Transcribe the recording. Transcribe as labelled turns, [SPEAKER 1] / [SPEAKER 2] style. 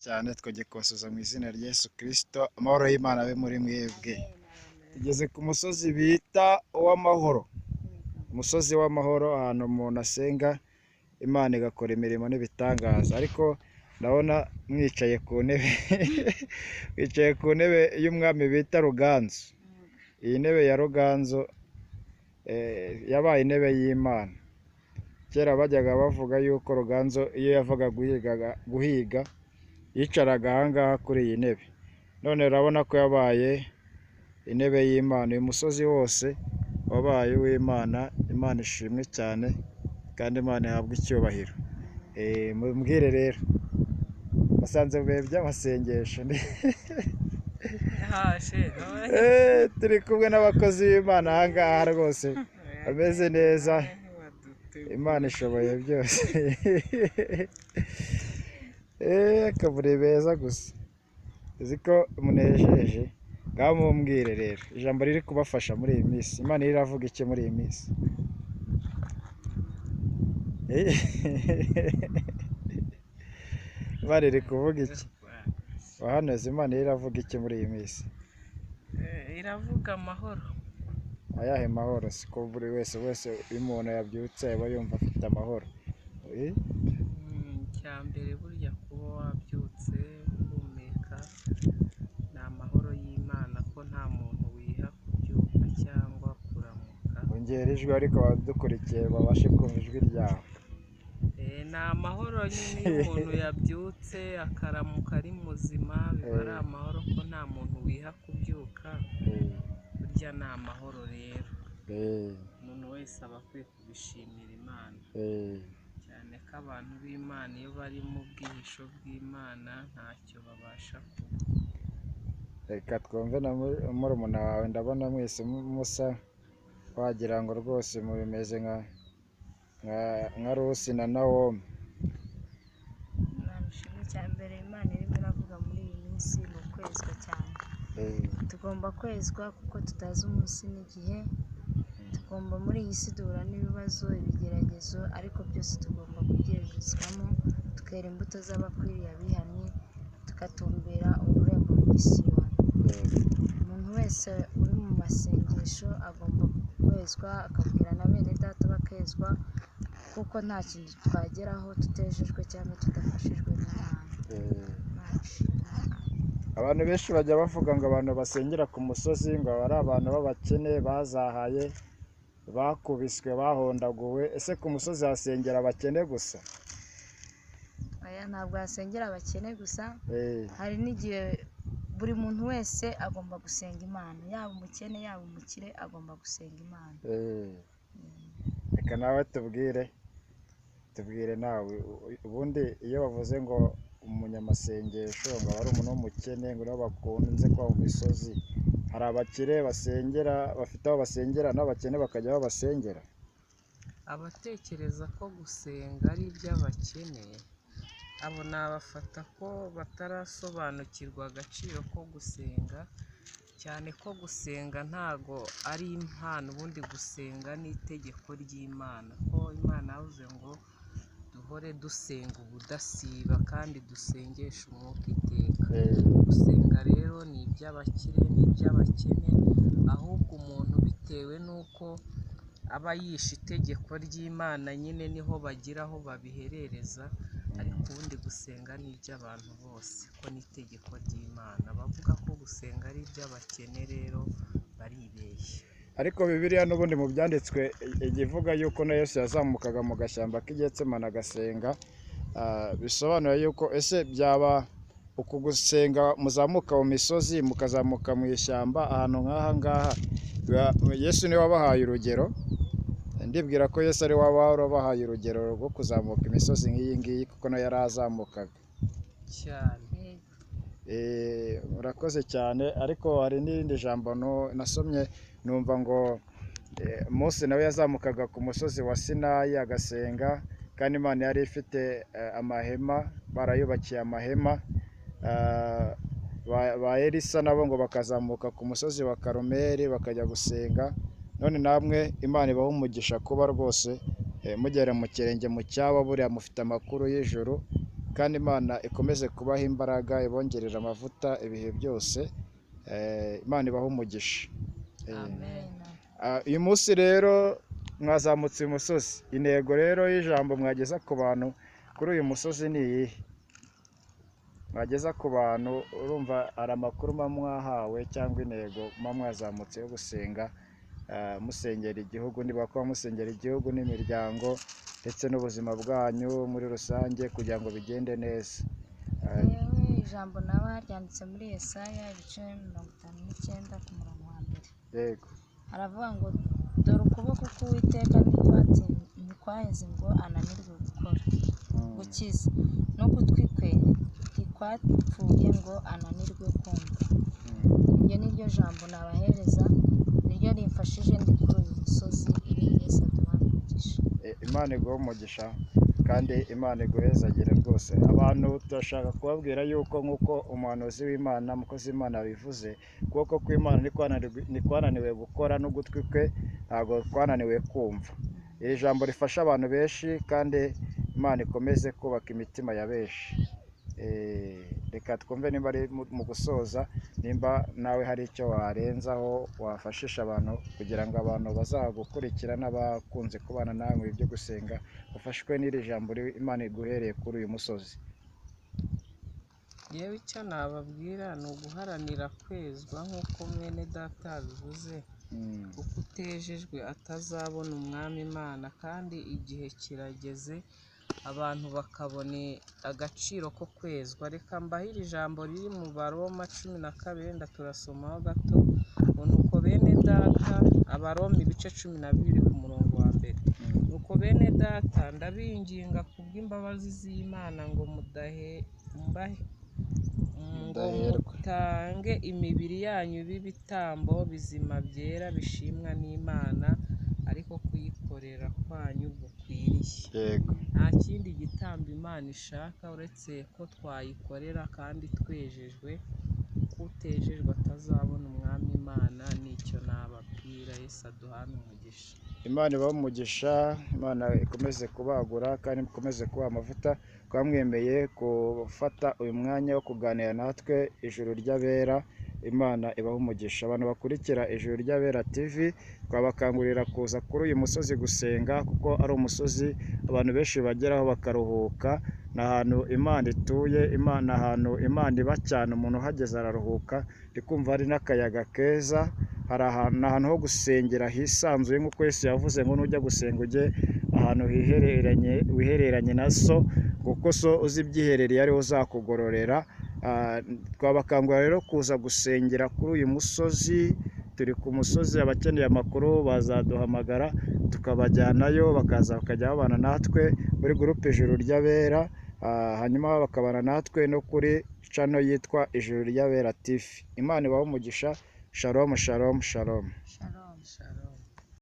[SPEAKER 1] Cyane twongeye kubasuhuza mu izina rya Yesu Kristo, amahoro y'Imana abe muri mwebwe. Tugeze ku musozi bita uw'amahoro, umusozi w'amahoro, ahantu umuntu asenga Imana igakora imirimo n'ibitangaza. Ariko ndabona mwicaye ku ntebe mwicaye ku ntebe y'umwami bita Ruganzu. Iyi ntebe ya Ruganzu yabaye intebe y'Imana. Kera bajyaga bavuga yuko Ruganzu iyo yavaga guhiga yicaraga aha ngaha kuri iyi ntebe. None urabona ko yabaye intebe y'Imana. Uyu musozi wose wabaye uw'Imana. Imana ishimwe cyane kandi Imana ihabwe icyubahiro. Mumbwire rero, basanze mu bihe by'amasengesho. Turi kumwe n'abakozi b'Imana aha ngaha rwose bameze neza, Imana ishoboye byose. Akabure beza gusa, uzi ko munejeje. Ngaho mumbwire rero ijambo riri kubafasha muri iyi minsi. Imana iravuga iki muri iyi minsi? Imana iri kuvuga iki? Wahanuzi, Imana iravuga iki muri iyi minsi?
[SPEAKER 2] Iravuga amahoro.
[SPEAKER 1] Ayahe mahoro? Siko buri wese iyo umuntu yabyutse aba yumva afite amahoro.
[SPEAKER 2] Icya mbere burya kuba wabyutse uhumeka ni amahoro y'Imana, ko nta muntu wiha kubyuka cyangwa kuramuka.
[SPEAKER 1] Ongera ijwi ariko abadukurikiye babashe kumva ijwi ryawe.
[SPEAKER 2] Ni amahoro nyine, iyo umuntu yabyutse akaramuka ari muzima biba ari amahoro, ko nta muntu wiha kubyuka. Burya ni amahoro rero, umuntu wese aba akwiye kubishimira Imana, cyane ko abantu b'Imana iyo bari mu bwihisho bw'Imana ntacyo babasha kuba.
[SPEAKER 1] Reka twumve na murumuna wawe, ndabona mwese musa wagira ngo rwose mubimeze nka Rusi na Nawomi.
[SPEAKER 3] Imana ishimwe. Cya mbere Imana irimo iravuga muri iyi minsi ni ukwezwa cyane. Tugomba kwezwa kuko tutazi umunsi n'igihe. Tugomba muri iyi si duhura n'ibibazo, ibigeragezo, ariko byose tugomba kubyezezwamo, tukera imbuto z'abakwiriye abihannye, tugatumbera ururembo rw'i Siyoni. Umuntu wese uri mu masengesho agomba kwezwa, akabwira na bene data bakezwa, kuko nta kintu twageraho tutejejwe cyangwa tudafashijwe n'Imana. Imana ishimwe.
[SPEAKER 1] Abantu benshi bajya bavuga ngo abantu basengera ku musozi ngo aba ari abantu b'abakene bazahaye, bakubiswe, bahondaguwe. Ese ku musozi hasengera abakene gusa?
[SPEAKER 3] Oya, ntabwo hasengera abakene gusa. Hari n'igihe buri muntu wese agomba gusenga Imana, yaba umukene yaba umukire agomba gusenga Imana.
[SPEAKER 1] Reka nawe tubwire nawe, ubundi iyo bavuze ngo umunyamasengesho ngo aba ari umuntu w'umukene, ngo nibo bakunze kuba mu misozi, hari abakire basengera bafite aho basengera n'abakene bakajya aho basengera?
[SPEAKER 2] Abatekereza ko gusenga ari iby'abakene, abo nabafata ko batarasobanukirwa agaciro ko gusenga, cyane ko gusenga ntago ari impano, ubundi gusenga ni itegeko ry'Imana, ko Imana yavuze ngo duhore dusenga ubudasiba kandi dusengeshe umwuka iteka. Gusenga rero ni iby'abakire ni iby'abakene, ahubwo umuntu bitewe n'uko aba yishe itegeko ry'Imana nyine niho bagira aho babiherereza, ariko ubundi gusenga ni iby'abantu bose, ko ni itegeko ry'Imana. Abavuga ko gusenga ari iby'abakene rero baribeshya.
[SPEAKER 1] Ariko Bibiliya n'ubundi mu byanditswe ijya ivuga yuko na Yesu yazamukaga mu gashyamba k'i Getsemani agasenga, bisobanura yuko ese byaba uku gusenga muzamuka mu misozi mukazamuka mu ishyamba ahantu nk'aha ngaha, Yesu niwe wabahaye urugero. Ndibwira ko Yesu ari we wabahaye urugero rwo kuzamuka imisozi nk'iyi ngiyi, kuko nawe yarazamukaga
[SPEAKER 2] cyane.
[SPEAKER 1] Murakoze cyane. Ariko hari n'irindi jambo nasomye numva ngo Mose nawe yazamukaga ku musozi wa Sinayi agasenga, kandi Imana yari ifite amahema, barayubakiye amahema. Ba Elisa nabo ngo bakazamuka ku musozi wa Karumeli bakajya gusenga. None namwe Imana ibahe umugisha kuba rwose mugera mu kirenge mu cyabo, buriya mufite amakuru y'ijuru. Kandi Imana ikomeze kubaha imbaraga, ibongerera amavuta ibihe byose. Imana ibahe umugisha.
[SPEAKER 2] Amen.
[SPEAKER 1] Uyu munsi rero mwazamutse uyu musozi. Intego rero y'ijambo mwageza ku bantu kuri uyu musozi ni iyihe? Mwageza ku bantu, urumva hari amakuru muba mwahawe cyangwa intego muba mwazamutse yo gusenga, musengera igihugu, niba kuba musengera igihugu n'imiryango ndetse n'ubuzima bwanyu muri rusange kugira ngo bigende neza.
[SPEAKER 3] Yewe, ijambo naba ryanditse muri Yesaya ibice 59 ku murongo wa mbere.
[SPEAKER 1] Yego.
[SPEAKER 3] Aravuga ngo dore ukuboko k'Uwiteka ntikwaheze ngo ananirwe gukora, gukiza, n'ugutwi kwe ntikwapfuye ngo ananirwe kumva. Iryo ni ryo jambo nabahereza, niryo rimfashije ndi kuri uyu musozi. Yesu aduhane umugisha.
[SPEAKER 1] Imana iguhe umugisha kandi Imana iguhezagire rwose. Abantu turashaka kubabwira yuko nk'uko umuhanuzi w'Imana, umukozi w'Imana yabivuze, ukuboko kw'Imana ntikwananiwe gukora n'ugutwi kwe ntabwo kwananiwe kumva. Iri jambo rifasha abantu benshi kandi Imana ikomeze kubaka imitima ya benshi. Reka twumve nimba ari mu gusoza, nimba nawe hari icyo warenzaho wafashisha abantu kugira ngo abantu bazagukurikira n'abakunze kubana nawe mu byo gusenga bafashwe n'iri jambo Imana iguhereye kuri uyu musozi.
[SPEAKER 2] Yewe, icyo nababwira ni uguharanira kwezwa nk'uko mwene data yabivuze, kuko utejejwe atazabona umwami Imana, kandi igihe kirageze abantu bakabona agaciro ko kwezwa. Reka mbahe iri jambo riri mu Baroma 12, wenda turasomaho gato, ngo nuko bene data, Abaroma ibice 12 ku murongo wa mbere. Nuko bene data, ndabinginga kubw'imbabazi z'Imana ngo
[SPEAKER 1] Mudaherwe.
[SPEAKER 2] mutange imibiri yanyu b'ibitambo bizima byera bishimwa n'Imana, ariko kuyikorera kwanyu gukwiriye.
[SPEAKER 1] Yego.
[SPEAKER 2] Nta kindi gitambo Imana ishaka uretse ko twayikorera kandi twejejwe, kuko utejejwe atazabona umwami Imana. Nicyo nababwira. Yesu aduhane umugisha.
[SPEAKER 1] Imana ibahe umugisha, Imana ikomeze kubagura kandi ikomeze kubaha amavuta, kuba mwemeye gufata uyu mwanya wo kuganira natwe Ijuru ry'Abera. Imana ibahe umugisha. Abantu bakurikira Ijuru ry'Abera TV, twabakangurira kuza kuri uyu musozi gusenga, kuko ari umusozi abantu benshi bageraho bakaruhuka. Ni ahantu Imana ituye, Imana ahantu Imana iba cyane, umuntu uhageze araruhuka. Ndi kumva hari n'akayaga keza, hari ahantu, ni ahantu ho gusengera hisanzuye, nk'uko Yesu yavuze ngo nujya gusenga ujye ahantu wihereranye na so, kuko so uzi ibyiherereye ariwe uzakugororera. Twabakangurira rero kuza gusengera kuri uyu musozi. Turi ku musozi, abakeneye amakuru bazaduhamagara tukabajyanayo, bakaza bakajya babana natwe muri gurupe Ijuru ry'Abera, hanyuma bakabana natwe no kuri channel yitwa Ijuru ry'Abera TV. Imana ibahe umugisha. Shalom, shalom, shalom.
[SPEAKER 3] Shalom.
[SPEAKER 2] Shalom.